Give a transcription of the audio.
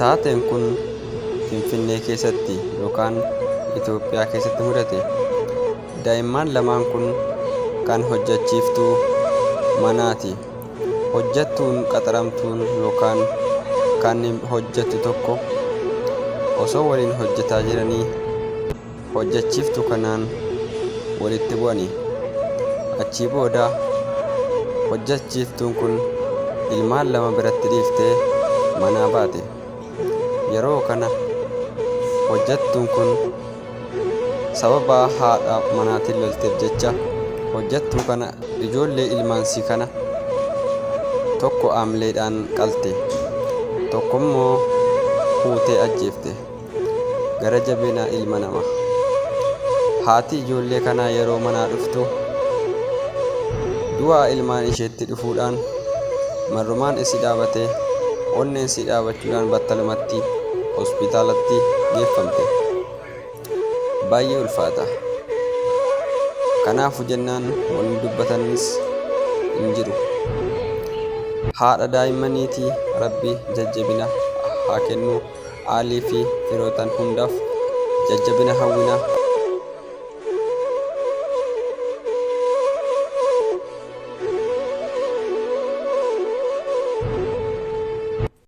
Taateen kun Finfinnee keessatti yookaan Itoophiyaa keessatti mudate. Daa'imman lamaan kun kan hojjechiiftuu manaati. Hojjettuun qaxaramtuun yookaan kan hojjettu tokko osoo waliin hojjetaa jiranii hojjechiiftuu kanaan walitti bu'ani. Achii booda hojjechiiftuun kun ilmaan 2 biratti dhiiftee manaa baate. Yeroo kana hojjettuun kun sababa haadha manaatiin lolteef jecha hojjettuu kana ijoollee ilmaansii kana tokko aamleedhaan qalte, tokkommoo huutee ajjeefte. Gara jabina ilma namaa. Haati ijoollee kanaa yeroo manaa dhuftu du'aa ilmaan isheetti dhufuudhaan marrumaan isii dhaabatee onneen isii dhaabachuudhaan battalumatti hospitaalatti geeffamte. Baay'ee ulfaata. Kanaafu jennaan wanni dubbatanis hin jiru. Haadha daa'immaniitii Rabbi jajjabina haa kennu. Aalii fi firootan hundaaf jajjabina hawwina.